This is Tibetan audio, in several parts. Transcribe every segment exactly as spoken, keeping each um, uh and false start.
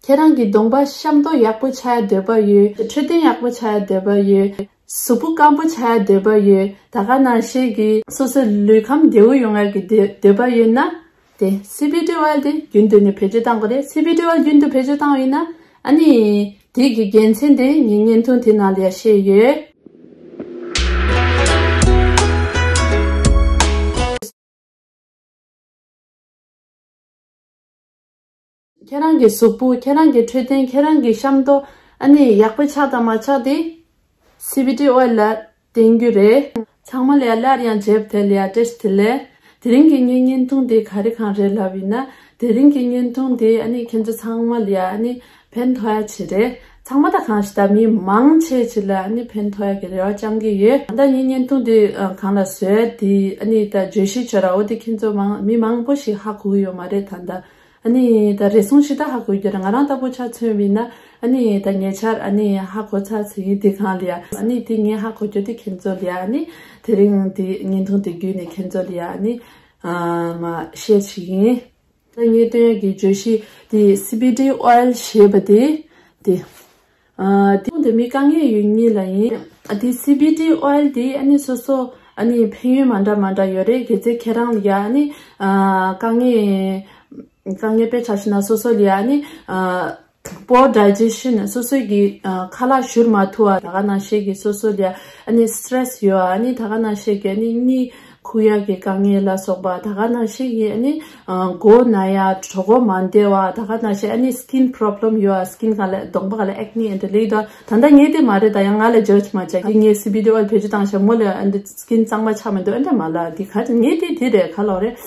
ཁྱེད་རང་གི་གདོང་པ་ཤམ་ཏོག་ཡག་པོ་ཆགས་ཡ་འདོད་པ་ཡོད། འཕྲོད་བསྟེན་ཡག་པོ་ཆགས་ཡ་འདོད་པ་ཡོད། གཟུགས་པོ་སྐམ་པོ་ཆགས་ཡ་འདོད་པ་ཡོད། ད་ག་ནང་བཞིན་གྱི་སོ་སོའི་ལུས་ཁམས་བདེ་བོ་ཡོང་ཡ་གི་འདོད་འདོད་པ་ཡོད་ན། དེ་སི་བི་ཌི་ཨོ་ཨེལ་དེ་རྒྱུན་དུ་ནས་བེད་སྤྱོད་གཏང་དགོས་རེད། སི་བི་ཌི་ཨོ་ཨེལ་རྒྱུན་དུ་བེད་སྤྱོད་བཏང་བ་ཡིན་ན། ཨ་ནི་དེ་གི་དགེ་མཚན་དེ་ངས་བརྙན་ཐུང་དེ་ནང་ལ་ཡ་བཤད་ཡོད། ཁྱེད་རང་གི་གཟུགས་པོ། ཁྱེད་རང་གི་འཕྲོད་བསྟེན། ཁྱེད་རང་གི་ཤམ་ཏོག་ཨ་ནི་ཡག་པོ་ཆགས་དང་མ་ཆགས་དེ་སི་བི་ཌི་ཨོ་ཨེལ་ལ་བརྟེན་རྒྱུ་རེད། ཚང་མ་ལ་ཡ་སླར་ཡང་མཇལ་དེ་ལ་ཡ་བཀྲ་ཤིས་བདེ་ལེགས། དེ་རིང་གི་ངའི་བརྙན་ཐུང་དེ་ག་རེ་གང་རེད་ལབ་ཡིན་ན། དེ་རིང་གི་བརྙན་ཐུང་དེ་ཨ་ནི་ཁྱེད་ཚོ་ཚང་མ་ལ་ཡ་ཨ་ནི་ཕན་ཐོགས་ཡ་ཆེད་རེད། ཚང་མ་ད་གང་ཞིག་ད་མི་མང་ཆེ་ཆེ་ལ་ཨ་ནི་ཕན་ཐོགས་ཡ་གི་རེ་བ་བཅང་གི་ཡོད། ད་ངའི་བརྙན་ཐུང་དེ་ཨ་གང་ལ་བཟོས་དེ་ཨ་ནི་ད་བརྗོད་གཞི་བྱོས་ར། འོ་དེ་ཁྱེད་ཚོ་མང་མི་མང་པོ་ཞིག་ཧ་གོ་གི་ཡོད་མ་རེད་ད་ལྟ། ཨ་ནི་ད་རེ་ཟུང་ཞིག་ད་ཧ་གོ་གི་རེད། ང་རང་ལྟ་བུ་ཆ་མཚོན་པ་ཡིན་ན་ཨ་ནི་ད་ཉེ་ཆར་ཨ་ནི་ཧ་གོ་ཚར་ཚར་ཡིན། དེ་གང་ལ་ཡ་ཨ་ནི་དེ་ངས་ཧ་གོ་རྒྱུ་དེ་ཁྱེད་ཚོ་ལ་ཡ་ཨ་ནི་དེ་རིང་དེ་བརྙན་ཐུང་དེ་བརྒྱུད་ནས་ཁྱེད་ཚོ་ལ་ཡ་ཨ་ནི་ཨ་མ་བཤད་ཞིག་ཡིན། ད་ངས་སྟོན་ཡ་གི་བརྗོད་གཞི་དེ་སི་བི་ཌི་ཨོ་ཨེལ་ཞེས་པ་དེ་དེ། ཨ་དེ་དེ་མི་དཀའ་ངལ་ཡོད་གཉིས་ལ་ཡིན། ཨ་དེ་སི་བི་ཌི་ཨོ་ཨེལ་དེ་ཨ་ནི་སོ་སོ་ཨ་ནི་ཕན་ཡོན་མ་འདྲ་མ་འདྲ་ཡོད་རེད། གལ་སྲིད་ཁྱེད་རང་ལ་ཡ་ཨ་ནི་ཨ་དཀའ་ངལ་དཀའ་ངལ་དཔེ་ཆ་བཞག་ན་སོ་སོ་ལ་ཡ་ཨ་ནི་ཨ་པོར་ཌའི་ཇེ་ཤན། སོ་སོ་གི་ཨ་ཁ་ལག་བཞུར་མ་ཐུབ་པ། ད་ག་ནང་བཞིན་གི་སོ་སོ་ལ་ཡ་ཨ་ནི་སི་ཊེ་རེ་སི་ཡོད་པ། ཨ་ནི་ད་ག་ནང་བཞིན་གི་ཨ་ནི་གཉིད་ཁུག་ཡག་གི་དཀའ་ངལ་ལ་སོགས་པ། ད་ག་ནང་བཞིན་གྱི་ཨ་ནི་ཨ་མགོ་ན་ཡ། གྲོད་ཁོག་མ་བདེ་བ། ད་ག་ནང་བཞིན་ཨ་ནི་སི་ཀིན་པོ་རོབ་ལེམ་ཡོད་པ། སི་ཀིན་སྒང་ལ་གདོང་པ་སྒང་ལ་ཨེག་ནི་ཨེ་འདྲ་ལེགས་དོ། ད་ལྟ་ངས་དེ་མ་རེད། ད་ཡང་ང་ལ་ཇཇ་མ་བྱ་གི། ངས་སི་བི་ཌི་ཨོ་ཨེལ་བེད་སྤྱོད་བཏང་ཤག་མོ་ལ་ཨ་འདི་སི་ཀིན་གཙང་མ་ཆགས་མི་འདུག་ཨ་འདྲ་མ་ལ་འདི་ག་ངས་དེ་དེ་རེད། ག་ལོག་རེད།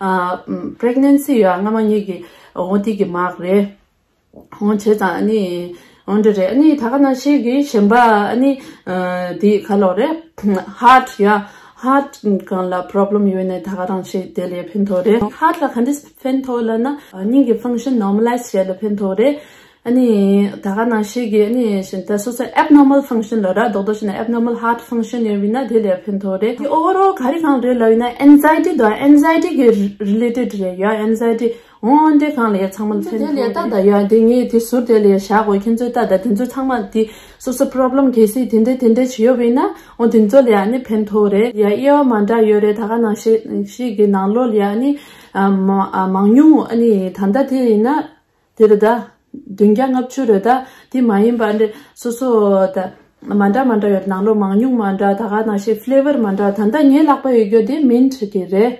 ཨ་པི་རེག་ནན་སི་ཡོད་པ། སྔ་མ་ངེད་ཀྱི་འོ་དེ་གི་མག་རེད། འོ་བྱས་ཙང་ཨ་ནི་འོ་འདྲ་རེད། ཨ་ནི་ད་ག་ནང་བཞིན་གྱི་གཞན་པ་ཨ་ནི་ཨ་དེ་ག་ལོག་རེད། ཧར་ཊི་ཡ། ཧར་ཊི་སྒང་ལ་པོ་རོབ་ལེམ་ཡོད་ནའི་ད་ག་རང་བྱས་དེ་ལ་ཕན་ཐོགས་རེད། ཧར་ཊི་ལ་ག་འདྲ་ཕན་ཐོགས་ལབ་ན་ཨ་སྙིང་གི་ཕང་ཤན་ནོར་མ་ལའི་ཛི་བྱས་ལ་ཕན་ཐོགས་རེད། ཨ་ནི་ད་ག་ནང་བཞིན་གྱི་ཨ་ནི་ད་སོ་སོ་ཨེབ་ནོར་མལ་ཕང་ཤན་ལབ་ར། རྡོག་རྡོག་བྱས་ན་ཨེབ་ནོར་མལ་ཧར་ཊི་ཕང་ཤན་ཡོད་པ་ཡིན་ན་དེ་ལ་ཕན་ཐོགས་རེད། དེ་ཨོ་ཝར་ཨོལ་ག་རེ་གང་རེད་ལབ་ཡིན་ན་ཨེང་ཛའི་ཊི་དང་ཨེང་ཛའི་ཊི་གི་རི་ལེ་ཊེཌ་རེད་ཡ། ཨེང་ཛའི་ཊི་འོ་འདྲ་གང་ལ་ཡ་ཚང་མ་ལ་ཕན་ཐོགས་རེད། ད་ད་ཡ་དེ་ངས་དེ་ཟུར་དེ་ལ་ཡ་བཞག་གོ། ཁྱེད་ཚོས་ད་ད་དེ་ཚོ་ཚང་མ་དེ་སོ་སོ་པོ་རོབ་ལེམ་གལ་སྲིད་དེ་འདྲ་དེ་འདྲ་བྱས་ཡོད་པ་ཡིན་ན་འོ་དེ་ཚོ་ལ་ཡ་ནི་ཕན་ཐོགས་རེད་ཡ། དབྱེ་བ་མ་འདྲ་ཡོད་རེད། ད་ག་ནང་བཞིན་ཞིག་གི་ནང་ལོགས་ལ་ཡ་ནི་ཨ་མ་ཨ་མང་ཉུང་ཨ་ནི་ད་ལྟ་དེ་ཡིན་ན། དེ་རེད་ད། བདུན་བརྒྱ་ལྔ་བཅུ་རེད་ད། དེ་མ་ཡིན་པ་འདྲ་སོ་སོ་ད། མ་འདྲ་མ་འདྲ་ཡོད། ནང་ལོགས་མང་ཉུང་མ་འདྲ། ད་ག་ནང་བཞིན་ཕི་ལེ་ཝར་མ་འདྲ། ད་ལྟ་ངའི་ལག་པ་ཡོད་རྒྱུ་དེ་མིན་ཊི་གི་རེད།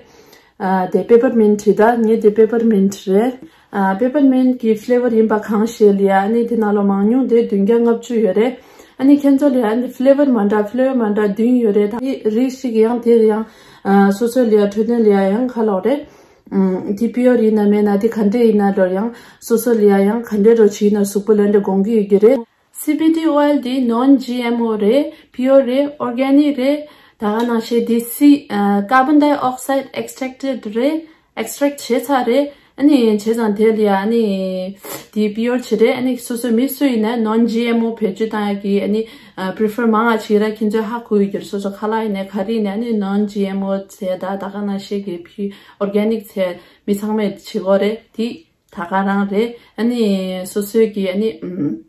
ཨ་དེ་པེ་པར་མིན་ཊི་རེད་ད། ངའི་དེ་པེ་པར་མིན་ཊི་རེད། ཨ་པེ་པར་མིན་ཊི་གི་ཕི་ལེ་ཝར་ཡིན་པ་གང་ཞིག་ལ་ཡ་ཨ་ནི་དེ་ནང་ལོགས་མང་ཉུང་དེ་བདུན་བརྒྱ་ལྔ་བཅུ་ཡོད་རེད། ཨ་ནི་ཁྱེད་ཚོ་ལ་ཡ་ཨ་ནི་ཕི་ལེ་ཝར་མ་འདྲ་ཕི་ལེ་ཝར་མ་འདྲ་བདུན་ཡོད་རེད་ད། དེ་རིགས་ཤིག་ཡང་དེ་ཡང་ཨ་སོ་སོ་ལ་ཡ་འཕྲོད་བསྟེན་ལ་ཡ་ཡང་ག་ལོག་རེད། ཨམ། དེ་པིའོར་ཡིན་ན་མེད་ན་དེ་ག་འདྲས་ཡིན་ན་འགྲོ་ཡང་སོ་སོ་ལ་ཡ་ཡང་ག་འདྲས་འགྲོ་བྱས་ན་གཟུགས་པོ་ལ་འདྲ་དགོངས་ཀྱི་ཡོད་ཀྱི་རེད། སི་བི་ཌི་ཨོ་ཨེལ་དེ་ནོན་ཇི་ཨེམ་ཨོ་རེད། པིའོར་རེད། ཨོར་གེ་ནིག་རེད། ད་ག་ནང་བཞིན་དེ་སི་ཨ་ཀར་བོན་ཌའི་ཨོག་སའིཌ་ཨེགས་ཊེག་ཊེཌ་རེད། ཨེགས་ཊེག་བྱས་ཚར་རེད། ཨ་ནི་བྱས་ཙང་དེ་ལ་ཡ་ཨ་ནི་དེ་པིའོར་བྱས་རེད། ཨ་ནི་སོ་སོ་མི་སུ་ཡིན་ན་ནོན་ཇི་ཨེམ་ཨོ་བེད་སྤྱོད་བཏང་ཡ་གི་ཨ་ནི་པི་རི་ཕར་མང་ང་བྱེད་ར། ཁྱེད་ཚོས་ཧ་གོ་ཡོད་ཀྱི་རེད། སོ་སོ་ཁ་ལག་ཡིན་ནའི་ག་རེ་ཡིན་ནའི་ཨ་ནི་ནོན་ཇི་ཨེམ་ཨོ་བྱས་ད་ད་ག་ནང་བཞིན་གི་ཕི་ཨོར་གེ་ནིག་བྱས་མི་ཚང་མས་བྱེད་དགོས་རེད། དེ་ད་ག་རང་རེད། ཨ་ནི་སོ་སོའི་གི་ཨ་ནི་ཨམ།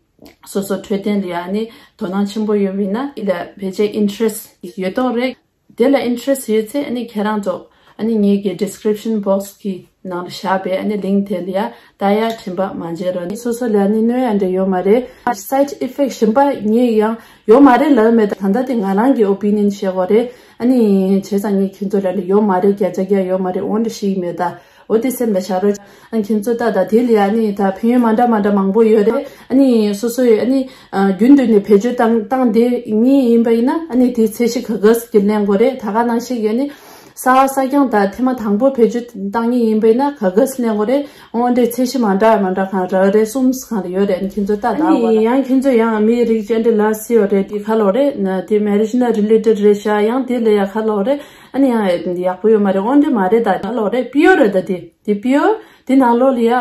སོ་སོ་འཕྲོད་བསྟེན་ལ་ཡ་ཨ་ནི་དོ་སྣང་ཆེན་པོ་ཡོད་པ་ཡིན་ན་ཨི་ལ་ཕལ་ཆེར་ཨིན་ཊི་རེ་སི་ཡོད་མདོག་རེད། དེ་ལ་ཨིན་ཊི་རེ་སི་ཡོད་ཚེ་ཨ་ནི་ཁྱེད་རང་ཚོ་ཨ་ནི་ངེད་ཀྱི་ཌི་སི་ཀི་རིབ་ཤན་བོག་སི་གི་ནང་ལ་བཞག་པའི་ཨ་ནི་ལིངྐ་དེ་ལ་ཡ་ལྟ་ཡ་དྲན་པ་མ་བརྗེད་རོགས། ཨ་ནི་སོ་སོ་ལ་ཨ་ནི་གནོད་ཡ་འདྲ་ཡོད་མ་རེད། སའིཌ་ཨི་ཕེག་གཞན་པ་ངས་ཡང་ཡོད་མ་རེད་ལབ་མེད། ད་ད་ལྟ་དེ་ང་རང་གི་ཨོ་པི་ནི་ཡན་བཤད་དགོས་རེད། ཨ་ནི་བྱས་ཙང་ངས་ཁྱེད་ཚོ་ལ་ཨ་ནི་ཡོད་མ་རེད། བརྒྱ་ཆ་བརྒྱ་ཡོད་མ་རེད། འོ་འདྲ་ཞིག་མེད་ད། འོ་དེ་སེམས་ལ་བཞག་རོགས། ཨ་ཁྱེད་ཚོ་ད་ད་དེ་ལ་ཡ་ཨ་ནི་ད་ཕན་ཡོན་མ་འདྲ་མ་འདྲ་མང་པོ་ཡོད་རེད། ཨ་ནི་སོ་སོ་ཡི་ཨ་ནི་ཨ་རྒྱུན་དུ་ནས་བེད་སྤྱོད་བཏང་བཏང་བསྡད་མཁན་ཡིན་པ་ཡིན་ན་ཨ་ནི་དེ་ཚད་གཞི་ག་ག་ཟིག་གི་ལེན་དགོས་རེད། ད་ག་ནང་བཞིན་གྱི་ཨ་ནི་གསར་པ་གསར་རྐྱང་ད་ཐེངས་མ་དང་པོ་བེད་སྤྱོད་བཏང་མཁན་ཡིན་པ་ཡིན་ན་ག་ག་ཟིག་ལེན་དགོས་རེད། འོ་འདྲའི་ཚད་གཞི་མ་འདྲ་མ་འདྲ་གང་རེ་རེ་གསུམ་གང་རེ་ཡོད་རེད། ཨ་ནི་ཁྱེད་ཚོ་ད་ད་ཨ་ནི་ཡང་ཁྱེད་ཚོ་ཡང་མིའི་རིགས་ཅན་འདྲ་ལ་སི་ཡོད་རེད། དེ་ག་ལོག་རེད། ན་དེ་མེ་རི་ཇི་ན་རི་ལེ་ཊེཌ་རེད་ཤག་ཡང་དེ་ལ་ཡ་ག་ལོག་རེད། ཨ་ནི་ཡང་ཡག་པོ་ཡོད་མ་རེད། འོ་འདྲ་མ་རེད། ད་ག་ལོག་རེད། པིའོར་རེད། ད་དེ་དེ་པིའོར་དེ་ནང་ལོགས་ལ་ཡ་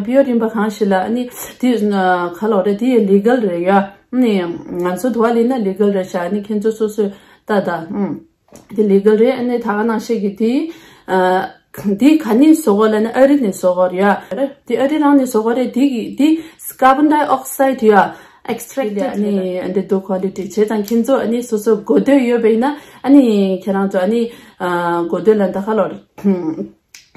པིའོར་ཡིན་པ་གང་ཞིག་ལ་ཨ་ནི་དེ་ག་ལོག་རེད། དེ་ཡ་ལི་གལ་རེད་ཡ། ཨ་ནི་ང་ཚོ་དུ་བ་ལི་ན་ལི་གལ་རེད་ཤག་ཨ་ནི་ཁྱེད་ཚོ་སོ་སོས་ད་ད་ཨུམ། དེ་ལི་གལ་རེད། ཨ་ནི་ད་ག་ནང་བཞིན་གྱི་དེ་ཨ་ འདི་ག་ནས་བཟོ་དགོས་ལབ་ན་ཨ་རི་ནས་བཟོ་དགོས་རེད་ཡ། འདི་ཨ་རི་རང་ནས་བཟོ་དགོས་རེད། འདི་གི་འདི་carbon dioxide ཡ་extract ཡ་ཨ་ནི་འདི་འདུག་quality བྱས་ཙང་ཁྱེད་ཚོ་ཨ་ནི་སོ་སོ་དགོས་འདོད་ཡོད་པ་ཡིན་ན་ཨ་ནི་ཁྱེད་རང་ཚོ་ཨ་ནི་ཨ་དགོས་འདོད་ལ་འདི་ག་ལོར།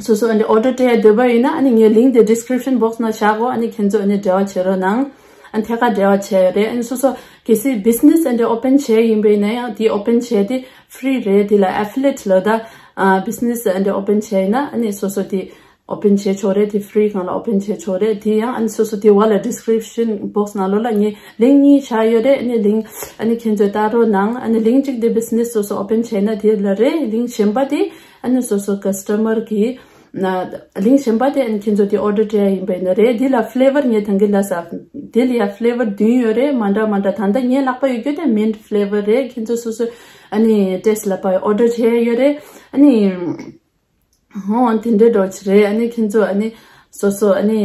སོ་སོ་ཨ་ནི་order སྤྲད་འདོད་པ་ཡིན་ན་ཨ་ནི་ངའི་link དེ་description box ནང་བཞག་གོ། ཨ་ནི་ཁྱེད་ཚོ་ཨ་ནི་འབྲེལ་བ་བྱེད་རོགས་གནང་། ཨ་ནི་ཐད་ཀར་འབྲེལ་བ་བྱས་ཡོད་རེད། ཨ་ནི་སོ་སོ་གལ་སྲིད་business ཨ་ནི་open བྱས་ཡིན་པ་ཡིན་ན་ཡང་དེ་open བྱས་དེ་free རེད། དེ་ལ་affiliate ལོ་ད་business ཨ་ནི་open བྱས་ཡིན་ན་ཨ་ནི་སོ་སོ་དེ་open བྱས་ཆོག་རེད། དེ་free སྒང་ལ་open བྱས་ཆོག་རེད། དེ་ཡང་ཨ་ནི་སོ་སོ་དེ་བ་ལ་description box ནང་ལོགས་ལ་ངའི་link གཉིས་བཞག་ཡོད་རེད། ཨ་ནི་link ཨ་ནི་ཁྱེད་ཚོས་ལྟ་རོགས་གནང་། ཨ་ནི་link གཅིག་དེ་business སོ་སོ་open བྱས་ན་དེ་ལ་རེད། link གཞན་པ་དེ་ཨ་ནི་སོ་སོ་customer གི་ན་link གཞན་པ་དེ་ཨ་ནི་ཁྱེད་ཚོ་དེ་order སྤྲད་ཡ་ཡིན་པ་ཡིན་ན་རེད། འདི་ལ་flavor ངས་ད་གིན་ལ་ཟ། འདི་ལ་ཡ་flavor བདུན་ཡོད་རེད། མ་འདྲ་མ་འདྲ། ད་ལྟ་ངའི་ལག་པ་ཡོད་རྒྱུ་དེ་mint flavor རེད། ཁྱེད་ཚོ་སོ་སོ་ཨ་ནི་taste ལ་པ་order བྱས་ཡ་ཡོད་རེད། ཨ་ནི་ཧོ་དེ་འདྲའི་འགྲོ་ཆེ་རེད། ཨ་ནི་ཁྱེད་ཚོ་ཨ་ནི་སོ་སོ་ཨ་ནི་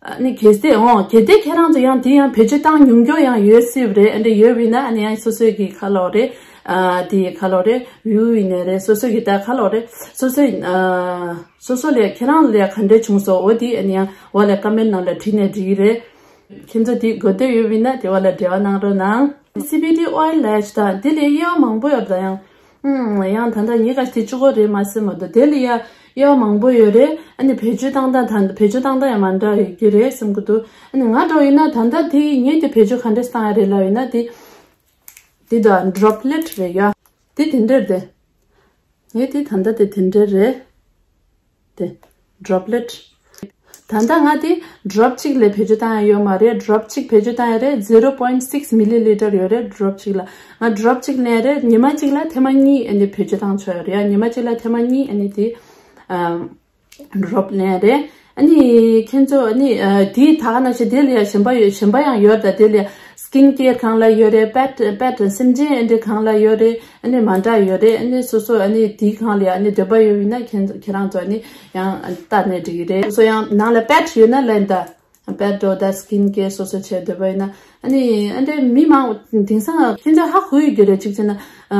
ཨ་ནི་གལ་ཏེ་ཧོ་གལ་ཏེ་ཁྱེད་རང་ཚོ་ཡང་དེ་ཡང་བེད་སྤྱོད་བཏང་མྱོང་མྱོང་ཡང་ཡོད་སྲིད་པ་རེད། ཨ་འདྲ་ཡོད་པ་ཡིན་ན་ཨ་ནི་ཡང་སོ་སོའི་གི་ཁ་ལོ་རེད། ཨ་དེ་ཁ་ལོ་རེད། view ཡིན་ནའི་རེད། སོ་སོ་གི་ད་ཁ་ལོ་རེད། སོ་སོའི་ཨ་སོ་སོ་ལས་ཁྱེད་རང་ལས་ག་འདྲ་བྱུང་སོང་། འོ་དེ་ཨ་ནི་ཡང་འོ་ལས་comment ནང་ལ་བྲིས་ནས་འགྲིག་གི་རེད། ཁྱེད་ཚོ་དེ་དགོས་འདོད་ཡོད་པ་ཡིན་ན་དེ་བ་ལ་འབྲེལ་བ་གནང་རོགས་གནང་། C B D oil ལས་ད་དེ་ལས་དབྱེ་བ་མང་པོ་ཡོད་ད་ཡང་། ཨུམ། ཡང་ད་ལྟ་ངས་ག་དེ་གཅིག་པོ་རེད་མ་ཟེར་མ་གཏོགས་དེ་ལ་ཡ་དབྱེ་བ་མང་པོ་ཡོད་རེད། ཨ་ནི་བེད་སྤྱོད་བཏང་སྟངས་ད་བེད་སྤྱོད་བཏང་སྟངས་ཡང་མ་འདྲ་ཡོད་ཀྱི་རེད་བསམ་གྱི་འདུག་ཨ་ནི་ང་འདྲ་ཡིན་ན་ད་ལྟ་དེ་ངས་དེ་བེད་སྤྱོད་ག་འདྲས་བཏང་ཡ་རེད་ལབ་ཡིན་ན་དེ་དེ་ད་droplet རེད་ཡ། དེ་དེ་འདྲས་རེད། ངས་དེ་ད་ལྟ་དེ་དེ་འདྲས་རེད། དེ་droplet། ད་ལྟ་ང་དེ་drop གཅིག་ལས་བེད་སྤྱོད་བཏང་ཡ་ཡོད་མ་རེད། drop གཅིག་བེད་སྤྱོད་བཏང་ཡ་རེད། zero point six milliliter ཡོད་རེད། drop གཅིག་ལ་ང་drop གཅིག་ལེན་རེད། ཉི་མ་གཅིག་ལ་ཐེངས་མ་གཉིས་ཨ་ནི་བེད་སྤྱོད་བཏང་ཆོག་ཡ་རེད་ཡ། ཉི་མ་གཅིག་ལ་ཐེངས་མ་གཉིས་ཨ་ནི་དེ་ཨམ་drop ལེན་རེད། ཨ་ནི་ཁྱེད་ཚོ་ཨ་ནི་ཨ་དེ་ད་ག་ནང་བཞིན་དེ་ལ་ཡ་གཞན་པ་ཡོད། གཞན་པ་ཡང་ཡོད་ད། དེ་ལ་ཡ་skin care སྒང་ལ་ཡོད་རེད། pet pet སེམས་ཅན་ཨ་འདྲ་སྒང་ལ་ཡོད་རེད། ཨ་ནི་མ་འདྲ་ཡོད་རེད། ཨ་ནི་སོ་སོ་ཨ་ནི་དེའི་སྒང་ལ་ཡ་ཨ་ནི་འདོད་པ་ཡོད་ཡིན་ན་ཁྱེད་ཁྱེད་རང་ཚོ་ཨ་ནི་ཡང་ལྟ་ནས་འགྲིག་གི་རེད། སོ་སོ་ཡང་ནང་ལ་pet ཡོད་ན་ལེན་ད། pet འགྲོ་ད་skin care སོ་སོ་བྱས་འདོད་པ་ཡིན་ན་ཨ་ནི་ཨ་འདྲ་མི་མང་དེང་སང་ཁྱེད་ཚོ་ཧ་གོ་ཡོད་རྒྱུ་རེད། གཅིག་བྱས་ན་ཨ་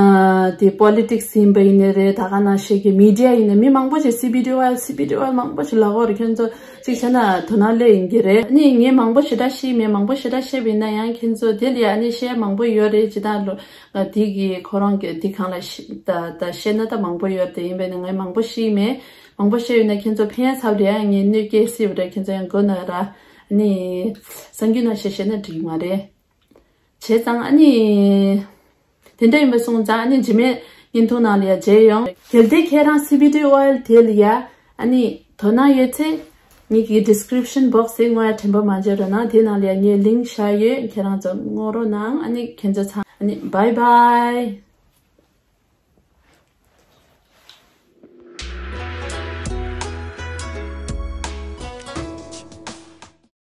དེ་politics ཡིན་པ་ཡིན་ནའི་རེད། ད་ག་ནང་བཞིན་གི་media ཡིན་ན་མི་མང་པོ་ཞིག་C B D oil C B D oil མང་པོ་ཞིག་ལབ་ཀྱི་ཡོད་རེད། ཁྱེད་ཚོ་གཅིག་བྱས་ན་དོ་སྣང་སླེབས་ཡིན་གྱི་རེད། ཨ་ནི་ངས་མང་པོ་ཞེ་དྲག་ཤེས་མེད། མང་པོ་ཞེ་དྲག་ཤེས་པ་ཡིན་ན་ཡང་ཁྱེད་ཚོ་དེ་ལ་ཡ་ཨ་ནི་བཤད་མང་པོ་ཡོད་རེད། ཇི་ལྟར་ལོ་ང་དེ་གི་ཁོ་རང་གི་དེ་སྒང་ལ་ཤི་ད་ད་བཤད་ན་ད་མང་པོ་ཡོད་རེད། ཡིན་པས་ནི་ངས་མང་པོ་ཤེས་མེད། མང་པོ་བཤད་ཡོད་ན་ཁྱེད་ཚོ་ཕན་ཚབ་རེད། ཨ་ངས་གནོད་སྐྱེལ་སྲིད་པ་རེད། ཁྱེད་ཚོ་ཡང་དགོས་ན་ར་ཨ་ནི་གསར་འགྱུར་ནང་བཤད་བཤད་ན་འགྲིག་མ་རེད། བྱས་ཙང་ཨ་ནི་དེ་འདྲ་ཡིན་པ་སོང་ཙང་ཨ་ནི་རྗེས་མའི་བརྙན་ཐུང་ནང་ལ་ཡ་མཇལ་ཡོང་། གལ་ཏེ་ཁྱེད་རང་C B D oil དེ་ལ་ཡ་ཨ་ནི་དོ་སྣང་ཡོད་ཚེ་ངེད་ཀྱི་description box དེ་སྔོན་ཡ་དྲན་པ་མ་བརྗེད་རོགས་གནང་། དེ་ནང་ལ་ཡ་ངའི་link བཞག་ཡོད། ཁྱེད་རང་ཚོ་སྔོག་རོགས་གནང་། ཨ་ནི་ཁྱེད་ཚོ་ཚང་ཨ་ནི་bye bye།